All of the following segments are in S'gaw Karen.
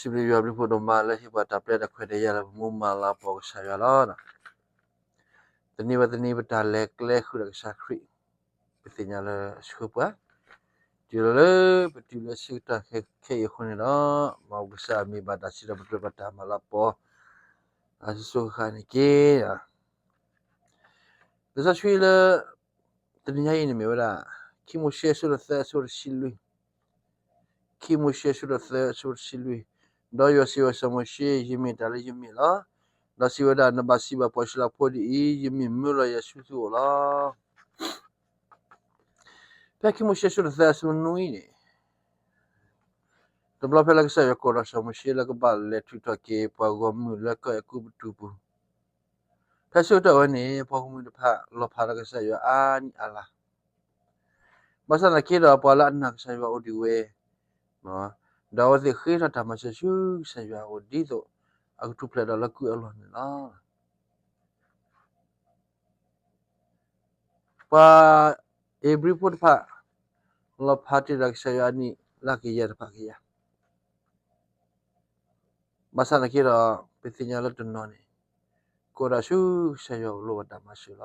စံးဘျုးယွၤဘျုးဖှိၣ်ဒိၣ်မးလၢဟ့ၣ်ပှၤတၢ်ပျဲတၢ်ခွဲးတၢ်ယာ်လၢပမူမၤလၤကပီၤကစၢ်ယွၤလီၤ. တနံၤဘၣ်တနံၤပတၢ်လဲၤကျဲဃုာ်ဒီးကစၢ်ခရံာ်, ပသ့ၣ်ညါလၢအဆှၢပှၤ, တုၤလီၤလၢပတုၤလၢဆၢကတီၢ်ခဲအံၤအဃိန့ၣ်ဒီး, မ်ကစၢ်မ့ၢ်ဘၣ်တၢ်စံးထီၣ်ပတြၢၤပတၢ်မၤလၤကပီၤ အစိၤစိၤဃၣ်ဃၣ်န့ၣ်က့ၤ လံာ်စီဆှံလၢ တနံၤညါအံၤန့ၣ်မ့ၢ်ဝဲဒၣ် ခံမိၤၡ့အဆၢဒိၣ်သၢအဆၢဖိတဆံလွံၢ်, ခံမိၤၡ့အဆၢဒိၣ်သၢအဆၢဖိတဆံလွံၢ်, ဒီးယွၤစံးဘၣ်စီၤမိၤၡ့, ယမ့ၢ်တၢ်လၢယမ့ၢ်လီၤ. ဒီးစံးဝဲဒၣ်, နဘၣ်စံးဘၣ်ပှၤအံၣ်စရ့လးဖိဒ်အံၤ, ယမ့ၢ်မၢလီၤယၤဆူသုအိၣ်လီၤ. ဖဲခံမိၤၡ့အဆၢဒိၣ်သၢအဆၢဖိနွံန့ၣ်, တဘျီဖဲလၢကစၢ်ယွၤကိးထီၣ်စီၤမိၤၡ့လၢကဘၣ်လဲၤထုးထီၣ်က့ၤပှၤဂီၢ်မုၢ်လၢကီၢ်အဲၤကူပတူးပူၤ, ဖဲဆၢကတီၢ်ဝဲန့ၣ် ပှၤဂီၢ်မုၢ်တဖၣ်လီၤဖးဒီးကစၢ်ယွၤအါနံၣ်အါလါ, ဘၣ်ဆၣ်သနာ်က့ဒီး ပှၤလၢအနာ်ကစၢ်ယွၤအိၣ်ဒံးဝဲ, ဒီးအဝဲသ့ၣ်ဃ့ထီၣ်တၢ်မၤစၢၤဆူကစၢ်ယွၤအအိၣ်ဒ်သိး အကထူၣ်ဖျဲးဒီးလၢကုၢ်အလီၢ်န့ၣ်လီၤ. ပှၤဧ့ၤဘြံၤဖိတဖၣ် လီၤဖးတ့ၢ်ဒီးကစၢ်ယွၤအနံၣ်လါကယၤတဖၣ်ကယၤ, ဘၣ်ဆၣ်သနာ်က့ဒီး ပသ့ၣ်ညါလၢတနီၤန့ၣ် ကိးဒၣ်ဆူကစၢ်ယွၤအအိၣ်လိၣ်ဘၣ်တၢ်မၤစၢၤ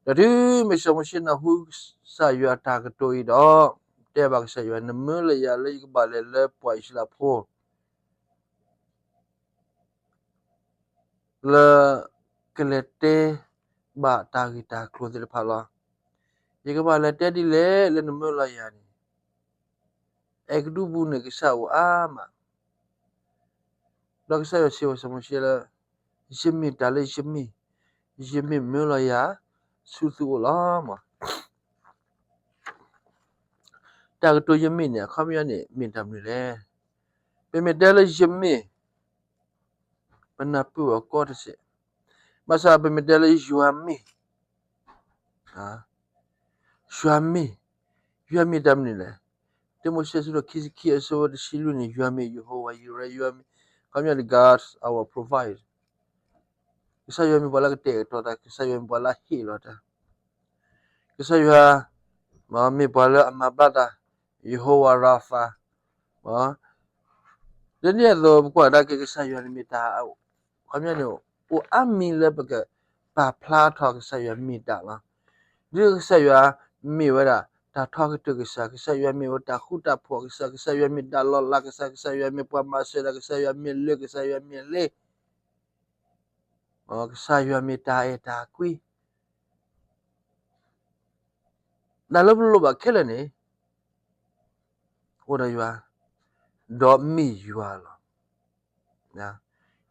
လီၤ. ဒီးတုၤမ့ၢ်စီၤမိၤၡ့နၢ်ဟူကစၢ်ယွၤအတၢ်ကတိၤအံၤဒီး, တဲဘၣ်ကစၢ်ယွၤ, နမၢလၢယၤလၢယကဘၣ်လဲၤလၢပှၤအံၣ်စရ့လးဖိ လၢကလဲၤတဲဘၣ်တၢ်ဂ့ၢ်တၢ်ကျိၤသ့ၣ်တဖၣ်လီၤ. ယကဘၣ်လဲၤတဲဒ်လဲၣ်လၢနမၢလီၤယၤန့ၣ်, အဲၤကူပတူးပူၤန့ၣ်ကစၢ်အိၣ်အါမး, ဒီးကစၢ်ယွၤစံးဘၣ်စီၤမိၤၡ့လၢ, ယမ့ၢ်တၢ်လၢယမ့ၢ်, ယမ့ၢ်မၢလီၤယၤဆူသုအိၣ်လီၤ. တၢ်ကတိၤယမ့ၢ်န့ၣ် အခီပညီန့ၣ် မ့ၢ်တၢ်မနုၤလဲၣ်. ပမ့ၢ်တဲလၢယမ့ၢ်, ပနၢ်ပၢၢ်အီၤကီတစဲး, ဘၣ်ဆၣ်ပမ့ၢ်တဲလၢယွၤမ့ၢ်, ယွၤမ့ၢ်, ယွၤမ့ၢ်တၢ်မနုၤလဲၣ်. တၢမိၤၡ့အဆၢဒိၣ်ခံဆံခံအဆၢဖိတဆံလွံၢ်န့ၣ် ယွၤမ့ၢ်ယဟိဝၤယံၤရ့း, ယွၤမ့ၢ်, အခီပညီန့ၣ် God our provide, ကစၢ်ယွၤမ့ၢ်ပှၤလၢကတဲာ်ကတီၤတၢ်, ကစၢ်ယွၤမ့ၢ်ပှၤလၢဟ့ၣ်လီၤတၢ်, ကစၢ်ယွၤ မ့ၢ်ပှၤလၢအမၤဘျါတၢ်, ယဟိဝၤရၤဖး, ဒ်န့ၣ်အသိး ပကွၢ်ကဒါက့ၤကစၢ်ယွၤန့ၣ်မ့ၢ်တၢ်, အခီပညီန့ၣ် အိၣ်အါမံၤလၢပကပာ်ဖျါထီၣ်ကစၢ်ယွၤမ့ၢ်တၢ်လီၤ. ဒ်ကစၢ်ယွၤမ့ၢ်ဝဲဒၣ် တၢ်ထီကတၢၢ်ကစၢ်, ကစၢ်ယွၤမ့ၢ်ဝဲတၢ်ဃူတၢ်ဖိးကစၢ်, ကစၢ်ယွၤမ့ၢ်တၢ်လီၤလးကစၢ်, ကစၢ်ယွၤမ့ၢ်ပှၤမၤစၢၤတၢ်, ကစၢ်ယွၤမ့ၢ်လၢ, ကစၢ်ယွၤမ့ၢ်လ့ ကစၢ်ယွၤမ့ၢ်တၢ်အဲၣ်တၢ်ကွံ, တၢ်လၢပလိၣ်ဘၣ်ခဲလၢာ်န့ၣ် အိၣ်ဒီးယွၤ, ဒီးမ့ၢ်ယွၤလီၤ.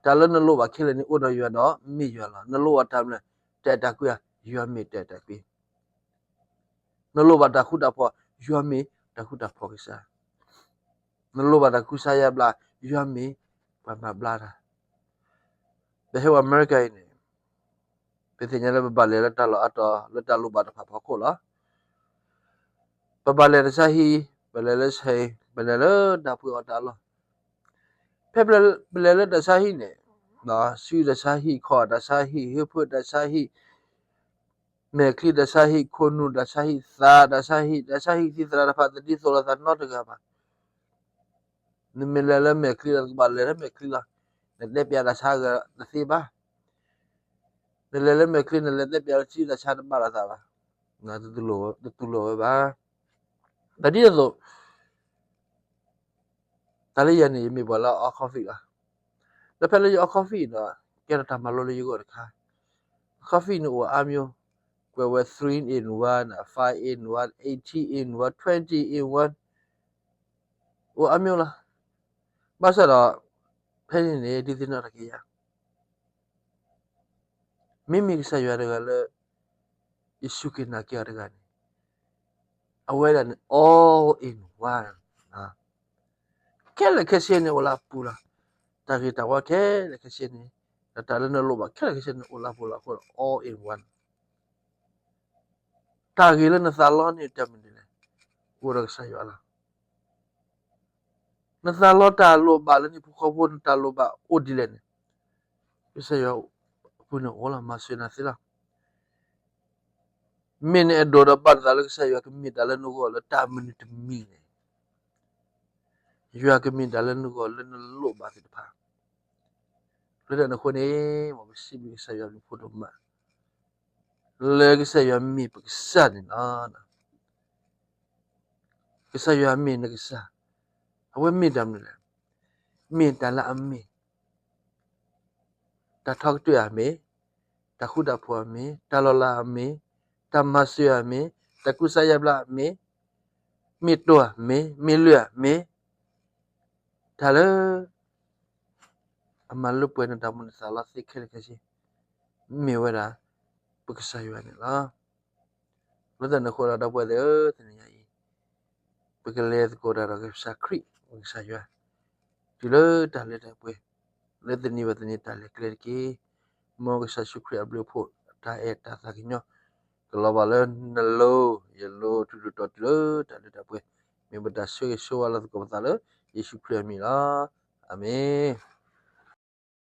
တၢ်လၢနလိၣ်ဘၣ်ခဲလၢာ်န့ၣ် အိၣ်ဒီးယွၤဒီးမ့ၢ်ယွၤလီၤ. နလိၣ်ဘၣ်တၢ်မနုၤလဲၣ်, တၢ်အဲၣ်တၢ်ကွံဧါ, ယွၤမ့ၢ်တၢ်အဲၣ်တၢ်ကွံ. နလိၣ်ဘၣ်တၢ်ဃူတၢ်ဖိး, ယွၤမ့ၢ်တၢ်ဃူတၢ်ဖိးကစၢ်. နလိၣ်ဘၣ်တၢ်ကူစါယါဘျါ, ယွၤမ့ၢ်ပှၤမၤဘျါတၢ်. ပဟဲဝဲအမဲရကၤအံၤန့ၣ်, ပသ့ၣ်ညါလၢပဘၣ်လဲၤလၢတၢ်လီၢ်အါတီၤ လၢတၢ်လိၣ်ဘၣ်တဖၣ်ဖီခိၣ်လီၤ. ပဘၣ်လဲၤတၢ်ဆါဟံၣ်, ပလဲၤလၢဆဲး, ပလဲၤလၢတၢ်ပှ့ၤအီၣ်တၢ်အလီၢ်. ဖဲပလဲၤလၢတၢ်ဆါဟံၣ်န့ၣ်, စုတၢ်ဆါဟံၣ်, ခီၣ်တၢ်ဆါဟံၣ်, ဟၢဖၢတၢ်ဆါဟံၣ်, မဲာ်ချံတၢ်ဆါဟံၣ်, ခိၣ်နူာ်တၢ်ဆါဟံၣ်, သးတၢ်ဆါဟံၣ်, တၢ်ဆါဟံၣ်သံသရၣ်တဖၣ် တဒ်သိးလိာ်သးနီတဂၤဘၣ်. နမ့ၢ်လဲၤလၢမဲာ်ချံလီၤ နကဘၣ်လဲၤလၢမဲာ်ချံလီၤ. နတဲပျးတၢ်ဆါဂၤတသ့ဘၣ်. နလဲၤလၢမဲာ်ချံ နလဲၤတဲပျးလၢစုတၢ်ဆါတဘၣ်လိာ်သးဘၣ်. တတူၢ်လိာ်ဝဲဘၣ်. တၢ်ဒ်သိး တၢ်လၢယၤန့ၣ် ယမ့ၢ်ပှၤလၢအအီ coffee လီၤ. ဒီးဖဲလၢယအီ coffee ဒီး ကဲထီၣ်တၢ်မၤလိလၢယဂီၢ်တခါ. Coffee န့ၣ်အိၣ်အါမံၤ, ကွဲးဝဲ three in one, five in one, eighteen in one, twenty in one, အိၣ်အါမံၤလီၤ. ဘၣ်ဆၣ်ဒီး ဖဲန့ၣ်န့ၣ် ဒုးသ့ၣ်နီၣ်ထီၣ်က့ၤယၤ မ့မ့ၢ်ကစၢ်ယွၤတဂၤလၢ ယစူၢ်က့ၤနာ်က့ၤအီၤတဂၤန့ၣ် အဝဲဒၣ်န့ၣ် all in one, ခဲလၢာ်ခဲဆ့န့ၣ်အိၣ်လၢအပူၤလီၤ. တၢ်ဂ့ၤတၢ်ဝါခဲလၢာ်ခဲဆ့န့ၣ်, ဒီးတၢ်လၢနလိၣ်ဘၣ်ခဲလၢာ်ခဲဆ့န့ၣ် အိၣ်လၢအပူၤလီၤ. အဃိ all in one. တၢ်ဂ့ၤလၢနသးလီန့ၣ် တၢ်မနုၤလဲၣ်, အိၣ်ဒီးကစၢ်ယွၤလီၤ. နသးလီတၢ်လိၣ်ဘၣ်လၢနဟံၣ်ဖိဃီဖိ နတၢ်လိၣ်ဘၣ်အိၣ်ဒ်လဲၣ်န့ၣ်, ကစၢ်ယွၤအပူၤန့ၣ်အိၣ်လီၤ မၤစၢၤနၤသ့လီၤ. မ့ၢ်နအဲၣ်ဒိးဒီးဘၣ်နသးလၢကစၢ်ယွၤကမ့ၢ်တၢ်လၢနဂီၢ်လၢတၢ်မနုၤတမံၤန့ၣ် ယွၤကမ့ၢ်တၢ်လၢနဂီၢ်လၢနလိၣ်ဘၣ်သ့ၣ်တဖၣ်. လၢတၢ်န့ၣ်အဃိန့ၣ် မ်ပစံးဘျုးကစၢ်ယွၤဘျုးဖှိၣ်ဒိၣ်မး လၢကစၢ်ယွၤမ့ၢ်ပကစၢ်န့ၣ်လီၤ. ကစၢ်ယွၤမ့ၢ်နကစၢ်, အဝဲမ့ၢ်တၢ်မနုၤလဲၣ်. မ့ၢ်တၢ်လၢအမ့ၢ်, တၢ်ထီကတၢၢ်အမ့ၢ်, တၢ်ဃူတၢ်ဖိးအမ့ၢ်, တၢ်လီၤလးအမ့ၢ်, တၢ်မၤစၢၤအမ့ၢ်, တၢ်ကူစါယါဘျါအမ့ၢ်, မ့ၢ်တိၢ်အမ့ၢ်, မ့ၢ်လၢၢ်အမ့ၢ်, တၢ်လၢ အမၤလိပှဲၤနတၢ်မူနသးလီသ့ခဲလၢာ်ခဲဆ့, မ့ၢ်ဝဲဒၣ် ပကစၢ်ယွၤန့ၣ်လီၤ. လၢတၢ်န့ၣ်အဃိဒီး ဒီပုၢ်ဝဲၢ်သ့ၣ်ဧၢ, တနံၤညါအံၤ ပကလဲၤသကိးတၢ်ဒီးကစၢ်ခရံာ် ပကစၢ်ယွၤ တုၤလၢတၢ်လၢတၢ်ပှဲၤ လၢတနံၤဘၣ်တနံၤတၢ်လဲၤကျဲတက့ၢ်. မ်ကစၢ်ယ့ၣ်ၡူးခရံာ်အဘျုးအဖှိၣ် တၢ်အဲၣ်တၢ်သးကညီၤ ကလီၤဘၣ်လၢနလိၤ ယလိၤ ထူးထူးတီၤတီၤတုၤလၢတၢ်လၢတၢ်ပှဲၤ, မ့ၢ်ပတၢ်ဆၢဂ့ၤဆၢဝါလၢသကိးပသးလၢ ယ့ၣ်ၡူးခရံာ်အမံၤလီၤ. အၤမ့ၣ်.